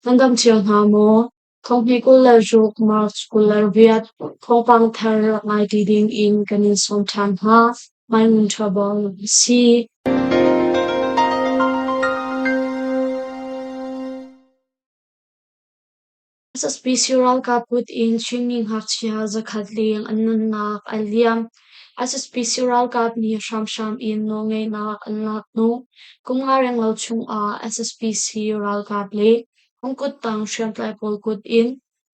Nan dam cio hna maw? Thonghnih 26 March 28 thawngpang thar rak ngai ti ding in kan in sawm ṭhan hna. Maimun Ṭhabang a si. SSPC ralkap kut in Chinmi ngakchia 100 leng an nunnak a liam. SSPC ralkap nih hramhram in nawlngeihnak an lak hnu kum nga renglo chungah SSPC ralkap le an kuttang hriamtlai pawl kut in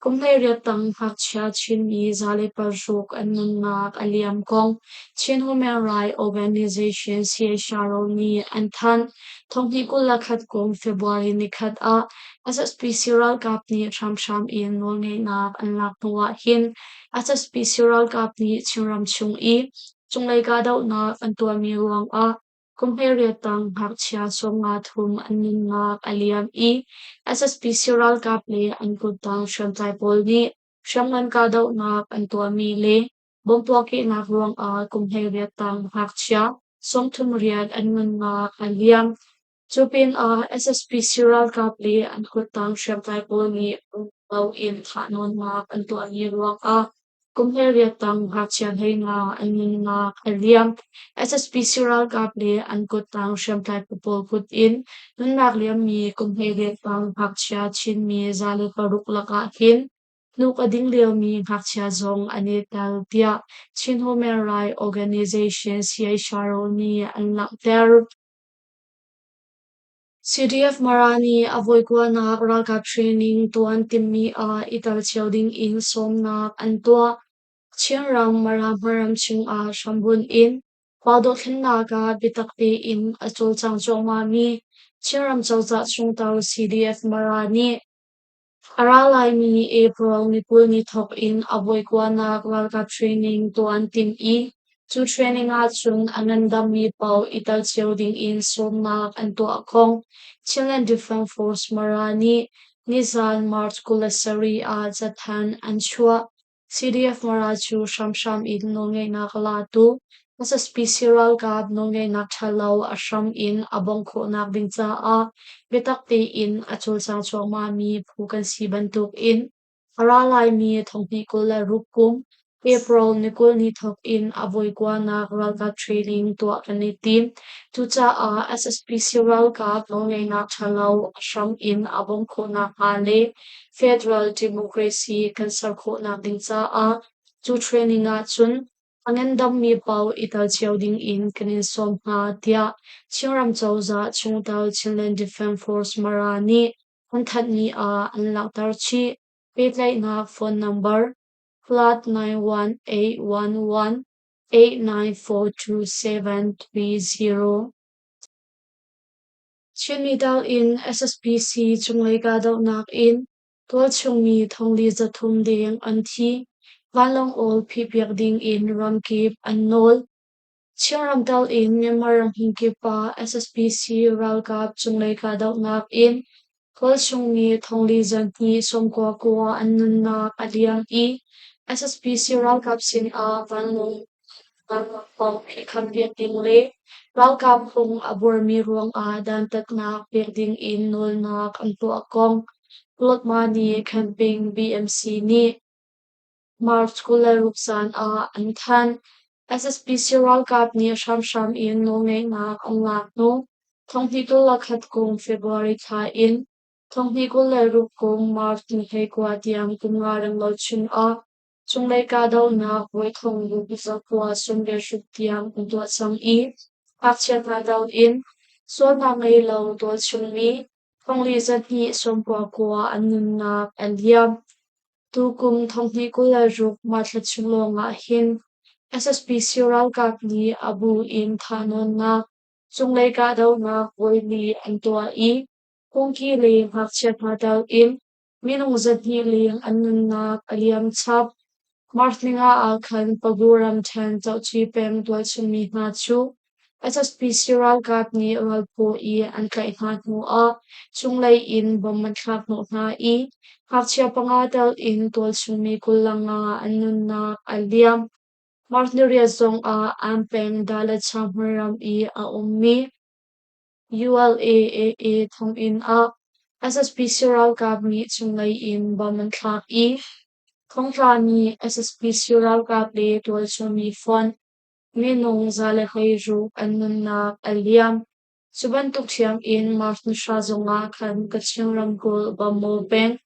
kum 18 tang ngakchia Chinmi 106 an nunnak a liam kong Chin Human Rights Organization CHRO nih an thanh. Thonghnih 21 kum February nikhat ah SSPC ralkap nih hramhram in nawlngeihnak an lak hnu ahhin SSPC ralkap nih Chinram chung i cunglei kahdohnak an tuahmi ruangah kum 18 tang ngakchia 53 an nunnak a liam i SSPC ralkap le an kuttang hriamtlai pawl nih hriamngan kahdohnak an tuahmi le bomb puahkehnak ruangah kum 18 tang ngakchia 38 an nunnak a liam. Cu pinah SSPC ralkap le an kuttang hriamtlai pawl nih loin thahnawnnak an tuahmi ruangah kum 18 tang ngakchia 15 an nunnak a liam. SSPC ralkap le an kuttang hriamtlai phu pawl kut in nunnak liammi kum 18 tang ngakchia Chinmi 106 lakah hin hnuk a ding liomi ngakchia zong an i tel tiah Chin Human Rights Organization CHRO nih an langhter. CDF Mara nih a voikuanak ralkap training tuan timmi ah i tel cio ding in sawmnak an tuah. Chinram Mara hmaram chungah hrambunh in khua dothlennak ah biatak tein a cawlcang cuahmahmi Chinram cozah chungtel CDF Mara nih A ra laimi April ni 20 ni thawk in a voikuanak ralkap training tuah an timh i cu training ahcun a ngandammi paoh i tel cio dingin sawmnak an tuah kong Chinland Defense Force Mara nih nizan March 27 ah cathanh an chuah. CDF Mara cu hramhram in nawlngeihnak a latu SSPC ralkap nawlngeihnak ṭhalo a hram in a bawmh khawhnak ding caah biatak tein a cawlcang cuahmahmi phu kan si bantukin a ra laimi thonghnih 26 kum April ni 20 ni thawk in a voikuanak ralkap training tuah kan i tim. Cucaah SSPC ralkap nawlngeihnak ṭhalo a hram in a bawmh khawhnak hnga le Federal democracy kan ser khawhnak ding caah cu training ahcun a ngandammi paoh i tel cio ding in kan in sawm hna tiah Chinram cozah chungtel Chinland Defense Force Mara nih an thanhmi ah an langhter chih. Pehtlaihnak phone number +91811 8942730. Chinmi dal in SSPC cunglei kahdohnak in tualchung mi thongli 300 deng an thi. Vanlawng awl phihpiak ding in ramkip an nawl. Chinram dal in Myanmar ram hmunkip ah SSPC ralkap cunglei kahdohnak in tualchung mi thongli 299 an nunnak a liam i SSPC ralkap sin ah vanlawng Phihkham piak ding le ralkap phung a buarmi ruangah dantatnak pek dingin nawlnak an tuah kong Lotmani Camping BMC nih March 26 zan ah an thanh. SSPC ralkap nih hramhram in nawlngeihnak an lak hnu thonghnih 21 kum February thla in thonghnih 26 kum March ni 29 tiang kum nga renglo chungah Cunglei kahdohnak voi thong zakua 16 tiang an tuah cang i ngakchia hna do in sualnak ngei lo tualchungmi thongli 299 an nunnak an liam. Tukum thonghnih 26 March thla chung lawngah hin SSPC ralkap nih a bu in thahnawnnak, cunglei kahdohnak voi li an tuah i phungki le ngakchia hna tel in Minung 200 leng an nunnak a liam chap. March ninga ah khan Pagu ramṭhen Cohci peng tualchungmi hna cu SSPC ralkap nih ralphaw i an tlaih hna hnuah cunglei in bomb an thlak hnawh hna i ngakchia panga tel in tualchungmi 25 an nunnak a liam. March niriat zongah Ann peng Dalacha hmunram i a ummi ULAAA thonginn ah SSPC ralkap nih cunglei in bomb an thlak i thongtla nih SSPC ralkap le tualchung mi fonh minung 116 an nunnak a liam. Cu bantuk ṭhiam in March nihra zongah khan Kachin ramkulh Bamaw peng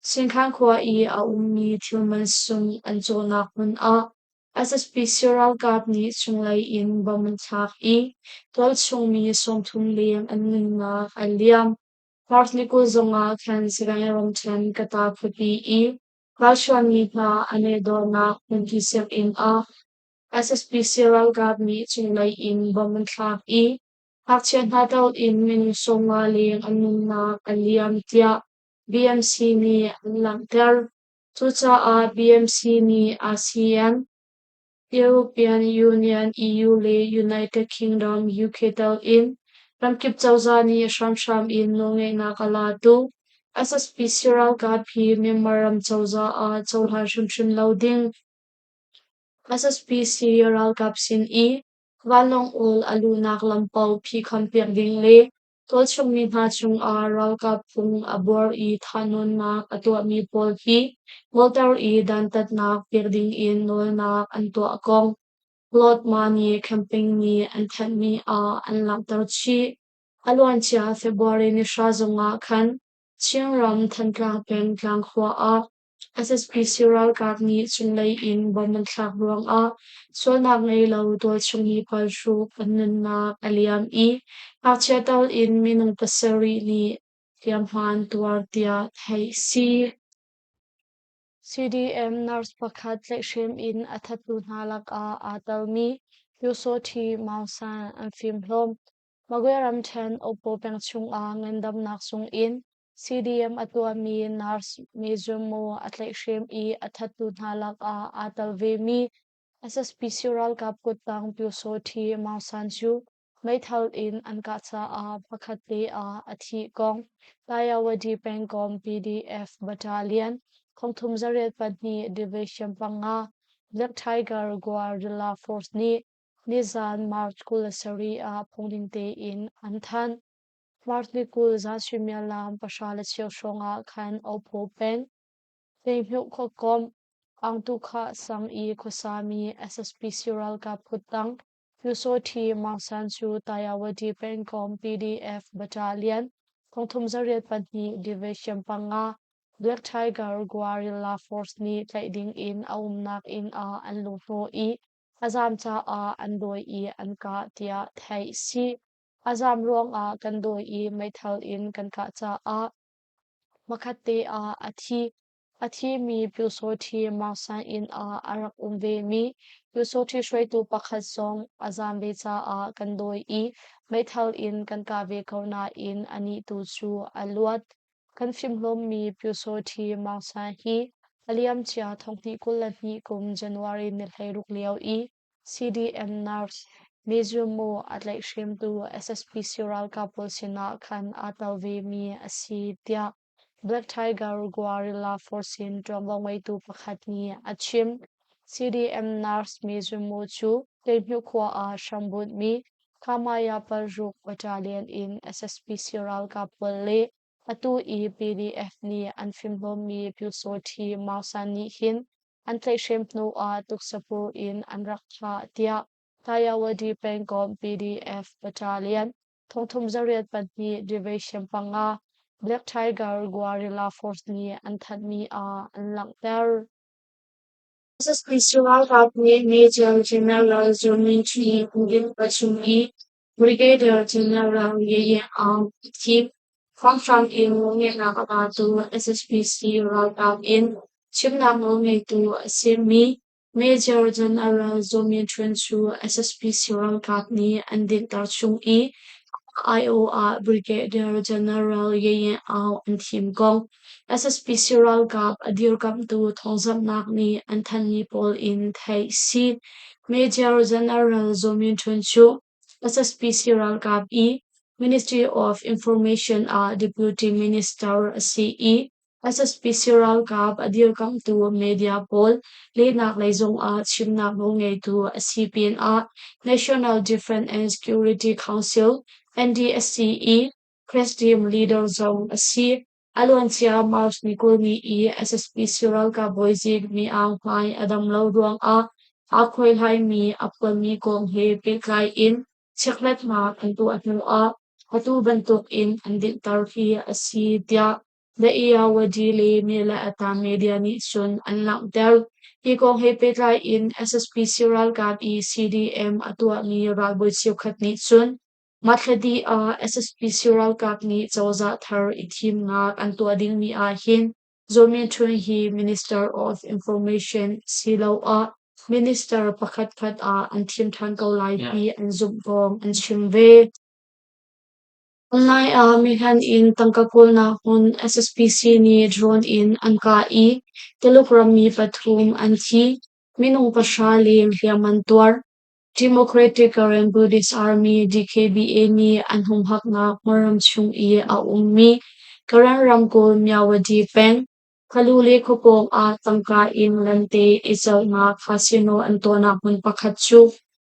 Sinkhan khua i a ummi thil mansung an cawhnak hmun ah SSPC ralkap nih cunglei in bomb an thlak i tualchung mi 30 leng an nunnak a liam. March ni 20 zongah khan Sagaing ramṭhen Kata khuapi i ralhruangmi hna an i dornak hmunpi sianginn ah SSPC ralkap nih cunglei in bomb an thlak i ngakchia hna tel in minung 50 leng an nunnak a liam tiah BMC nih an langhter. Cucaah BMC nih ASEAN, European Union (EU) le United Kingdom (UK) tel in ramkip cozah nih hramhram in nawlngeihnak a latu SSPC ralkap hi Myanmar ram cozah ah cohlan hrimhrim lo ding. SSPC ralkap sin i vanlawng awl a luhnak lam paoh phihkhampiak ding le tualchungmi hna cungah ralkap phung a buar i thahnawnnak a tuahmi pawl hi ngolter i dantatnak pek dingin nawlnak an tuah kong Lord Money Campaign nih an thanhmi ah an langhter chih. A luancia February ni 9 zongah khan Chinram Thantlang peng Tlangkhua ah SSPC ralkap nih cunglei in bomb an thlak ruangah sualnak ngei lo tualchungmi palhruk an nunnak a liam i ngakchia tal in minung pasarih nih hliamhma an tuar tiah theih a si. CDM nurse pakhat tlaihhrem in a thattu hna lakah aa telmi Pyusawhti Maung San an fimhlawm. Magwe ramṭhen Oppo peng chungah ngandamnak sungin CDM a tuahmi nurse Mezumo a tlaihhrem i a thattu hna lakah aa tel vemi SSPC ralkap kuttang Pyusawhti Maung San cu meithal in an kah caah hmakhat te ah a thih kong Tayawadi pengkomh PDF Battalion 34 Division 5 Black Tiger Guerrilla Force nih nizan March 27 ah phungning tein an thanh. March ni 20 zan suimilam 10:15 hrawng ah khan Opho peng Hleihmuh khuakomh Angtukhah sang i khuasami SSPC ralkap phuttang Pyusawhti Maung San cu Tayawadi pengkomh PDF Battalion 34 Division 5 Black Tiger Guerrilla Force nih tlaih ding in a umnak inn ah an luhhnawh i a zaam caah an dawi i an kah tiah theih a si. A zaam ruangah kan dawi i meithal in kan kah caah hmakhatte ah a thi. A thimi Pyusawhti Maung inn ah a rak um vemi Pyusawhti hruaitu pakhat zong a zaam ve caah kan dawi i meithal in kan kah ve ko nain anih tu cu a luat. Kan fimhlawmmi Pyusawhti Maung hi a liamcia 2022 kum January ni 16 lio i CDM nurse Mizumo a tlaihhremtu SSPC ralkap pawl sinah khan aa tel vemi a si tiah Black Tiger Guerrilla Force in ṭuanvo ngeitu pakhat nih a chim. CDM nurse Mizumo cu Teihmyu khua ah hrambunhmi Khamaya paruk battalion in SSPC ralkap pawl le atu i PDF nih an fimhlawmmi Pyusawhti Maung San nih hin an tlaihhrem hnu ah tuksapur in an rak thah tiah Tayawadi pengkomh PDF battalion 32 Division 5 Black Tiger Guerrilla Force nih an thanhmi ah an langhter. SSPC ralkap nih Major General Zaw Min Htwe in a chung i Brigadier General Ye Ye Aung a thim. Hramhram in nawlngeihnak a latu SSPC ralkap in chimnak nawlngeitu a simi Major General Zaw Min Htwe cu SSPC ralkap nih an dinhter chung i aiawh ah Brigadier General Ye Ye Aung an thim kong SSPC ralkap a dirkamhtu thawngzamhnak nih an thanhmi pawl in theih a si. Major General Zaw Min Htun cu SSPC ralkap i Ministry of Information ah Deputy Minister a si i SSPC ralkap a dirkamhtu media pawl lehnak lei zongah chimnak nawlngeitu a si pinah National Defense and Security Council NDSC i Press team leader zong a si. A luancia March ni 20 ni i SSPC ralkap bawizik Mi Aung Hlaing a dam lo ruangah aa khuaihlaimi a phuanmi kong he pehtlai in chekhlatnak an tuah hnuah atu bantuk in an dinhter hi a si tiah The Irrawaddy le Myanmar media nih cun an langhter. Hi kong he pehtlai in SSPC ralkap i CDM a tuahmi ralbawi cheukhat nih cun Mathladi ah SSPC ralkap nih cozah thar i thimnak an tuah dingmi ahhin Zaw Min Htun hi Minister of Information siloah Minister pakhatkhat ah an thim ṭhan ko lai ti an zumh kong an chim ve. Online ah mihlan in tangka kawlnak hmun SSPC nih drone in an kah i Tuluk rammi pathum an thi, minung pahra leng hliam an tuar. Democratic Karen Buddhist Army (DKBA) nih an humhaknak hmunram chung i a ummi Karen ramkulh Myawaddy peng, Khalu le khuapawng ah tangka in lente i celhnak casino an tuahnak hmun pakhat cu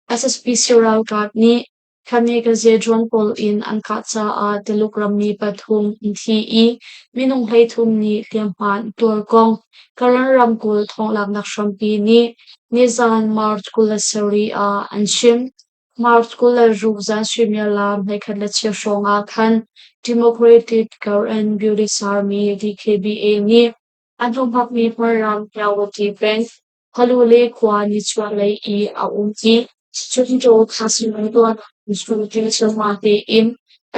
SSPC ralkap nih Kamikaze drone pawl in an kah caah Tuluk rammi pathum an thi i minung 33 nih hliamhma an tuar kong Karen ramkulh thawnglaknak hrampi nih nizan March 27 ah an chim. March 26 zan suimilam 11:15 hrawng ah khan Democratic Karen Buddhist Army DKBA nih an humhakmi hmunram Myawaddy peng Khualu le khua nichuahlei i a um i Cuntaw Casino tuahnak chung thilthilhma tein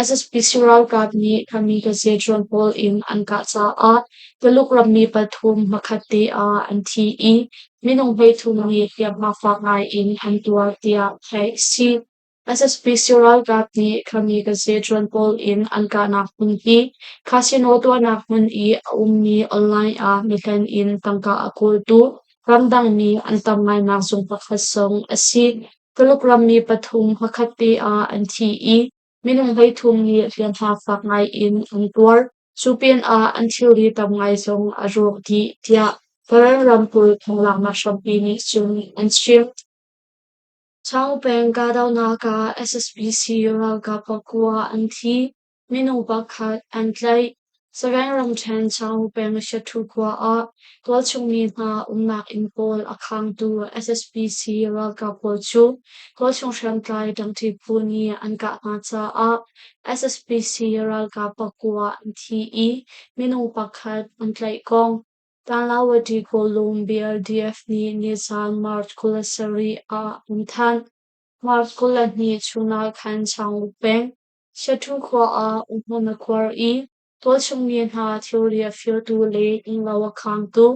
SSPC ralkap nih kamikaze drone pawl in an kah caah Tuluk rammi pathum hmakhat te ah an thi i minung 33 nih hliamhma fak ngai in an tuar tiah theih a si. SSPC ralkap nih kamikaze drone pawl in an kahnak hmun hi casino tuahnak hmun i a ummi online ah mihlen in tangka a kawltu ramdangmi an tam ngainak zung pakhat zong a si. Tuluk rammi pathum hmakhat te ah an thi i minung 33 nih hliamhma fak ngai in an tuar. Cu pinah an thilri tam ngai zong a rawk dih tiah Karen ramkulh thonglaknak hrampi nih cun an chim. Chaung peng kahdohnak ah SSPC ralkap pakua an thi, minung pakhat an tlaih. Sagaing ramṭhen Chaung peng Shathu khua ah tualchung mi hna umnak inn pawl a khangtu SSPC ralkap pawl cu tualchung hriamtlai ṭangṭi phu nih an kah hna caah SSPC ralkap pakua an thi i minung pakhat an tlaih kong Tanlawati Kawlum BLDF nih nizan March 27 ah an thanh. March 22 chun ah khan Chaung peng Shathu khua ah umhmun a khuar i tualchung mi hna thilri a firtu le innlo a khangtu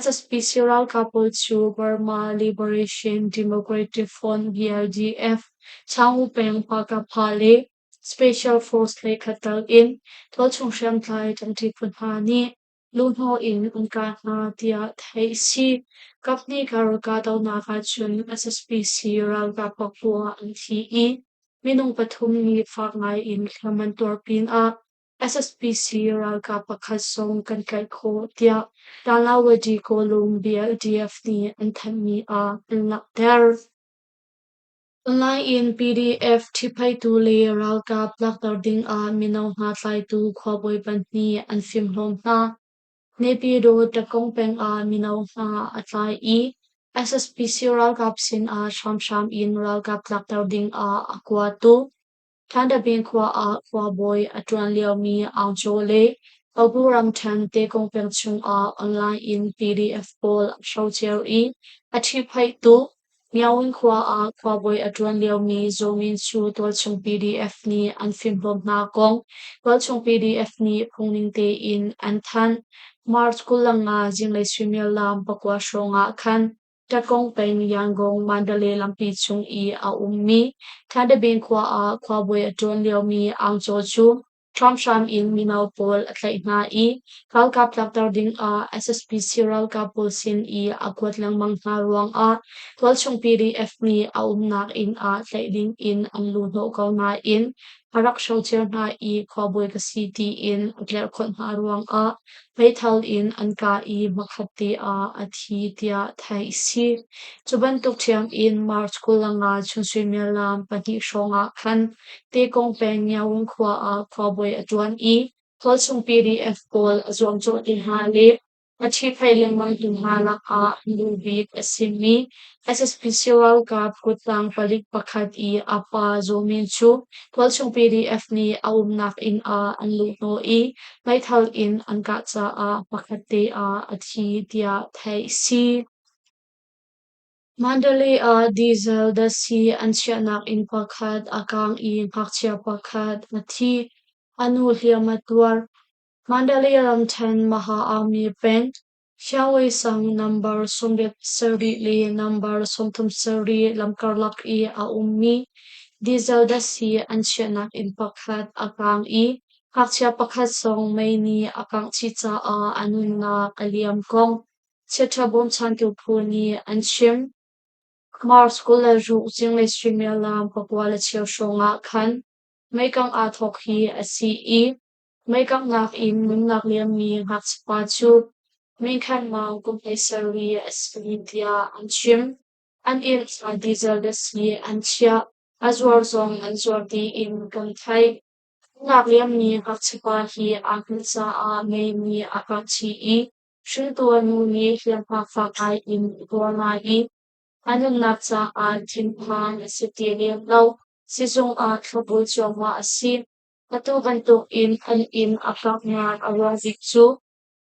SSPC ralkap pawl cu Burma Liberation Democratic Front BLDF Chaung peng Pakapha le Special Force hleikhat tal in tualchung hriamtlai ṭangṭi phu hna nih luhhnawh in an kah hna tiah theih a si. Kaphnih kar kahdohnak ahcun SSPC ralkap pakua an thi i minung pathum nih fak ngai in hliam an tuar pinah SSPC ralkap pakhat zong kan tlaih khawh tiah Talawadi Kawlum BLDF nih an thanhmi ah an langhter. Online in PDF ṭhihphaitu le ralkap tlakter dingah mino hna tlaitu khuabawi pahnih an fimhlawm hna. Naypyidaw Takong peng ah mino hna a tlai i SSPC ralkap sinah hramhram in ralkap tlakter dingah a kuatu Thandabin khua ah khuabawi a ṭuan liomi Aung Kyaw le Tobu ramṭhen Tekong peng chungah online in PDF pawl a hrocer i a ṭhihphaihtu Myaung khua ah khuabawi a ṭuan liomi Zaw Min Chu tualchung PDF nih an fimhlawm hna kong tualchung PDF nih phungning tein an thanh. March 25 zinglei suimilam 9 hrawng ah khan Takong peng Yangon Mandalay lampi chung i a ummi Thandabin khua ah khuabawi a ṭuan liomi Aung Kyaw cu hramhram in mino pawl a tlaih hna i ralkap tlakter dingah SSPC ralkap pawl sin i a kuat lengmang hna ruangah tualchung PDF nih a umnak inn ah tlaih dingin an luhhnawh ko nain. A rak hrocer hna i khuabawi ka si tiin a tlerhkhonh hna ruangah meithal in an kah i hmakhatte ah a thi tiah theih a si. Cu bantuk ṭhiam in March 25 chun suimilam 2 hrawng ah khan Tekong peng Nyaung khua ah khuabawi a ṭuan i khualchung PDF pawl a zuamcawh ti hna le A ṭhihphaih lengmangtu hna lakah nu bik a simi SSPC ralkap kuttang palik pakhat i a pa Zaw Min cu tualchung PDF nih a umnak inn ah an luhhnawh i meithal in an kah caah hmakhatte ah a thi tiah theih a si. Mandalay ah diesel datsi an chiahnak inn pakhat a kaang i ngakchia pakhat a thi. A nu hliam a tuar. Mandalay ramṭhen Maha-Army peng, Hyawe sang nambar 87 le nambar 37 lam karlak i a ummi diesel datsi an chiahnak inn pakhat a kaang i ngakchia pakhat zong mei nih a kangh chih caah a nunnak a liam kong chiaṭha bawmchantu phu nih an chim. Mars 26 zinglei suimilam 9:15 hrawng ah khan meikang aa thawk hi a si i Meikanghnak in nunnak liammi ngakchiapa cu meikhannak kum 17 a si tiah an chim. An inn ah diesel datsi an chiah, a zuar zong an zuar tiin kan theih. Nunnak liammi ngakchiapa hi aa hngilh caah mei nih a kangh chih i hringtu a nu nih hliamhma fak ngai in a tuar nain a nunnak caah thinphang a si ti lem lo. Sizung ah thlopbul cuahmah a si. Atu bantukin an inn a faknak a ruang bik cu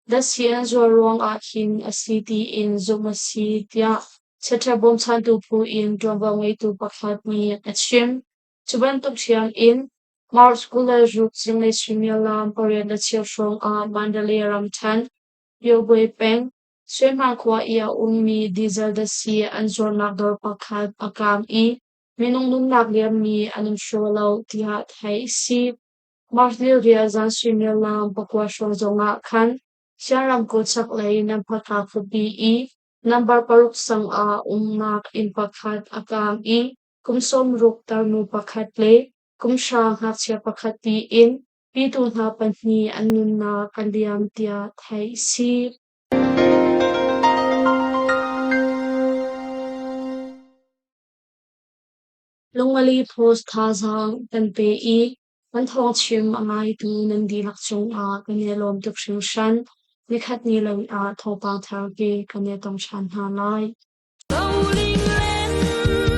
datsi an zuar ruangah hin a si tiin zumh a si, tiah chiaṭha bawmchantu phu in ṭuanvo ngeitu pakhat nih a chim. Cu bantuk ṭhiam in March 26 zinglei suimilam 8:15 hrawng ah Mandalay ramṭhen Pyobwe peng Suehma khua i a ummi diesel datsi an zuarnak dawr pakhat a kaang i Minung nunnak liammi an um hraw lo tiah theih a si. March nirial zan suimilam 9 hrawng zongah khan Sian ramkulh chaklei Namphaka khuapi i nambar 6 sang ah umnak inn pakhat a kaang i kum 60 tarnu pakhat le kum 9 ngakchia pakhat tiin pitu hna pahnih an nunnak a liam tiah theih a si. Lungmali Post thazaang kan pe i kan thawngchim a ngaitu nan dihlak cungah kan i lawm tuk hringhran. Nikhat ni lei ah thawngpang thar ke kan i tong ṭhan hna lai. Rolling land.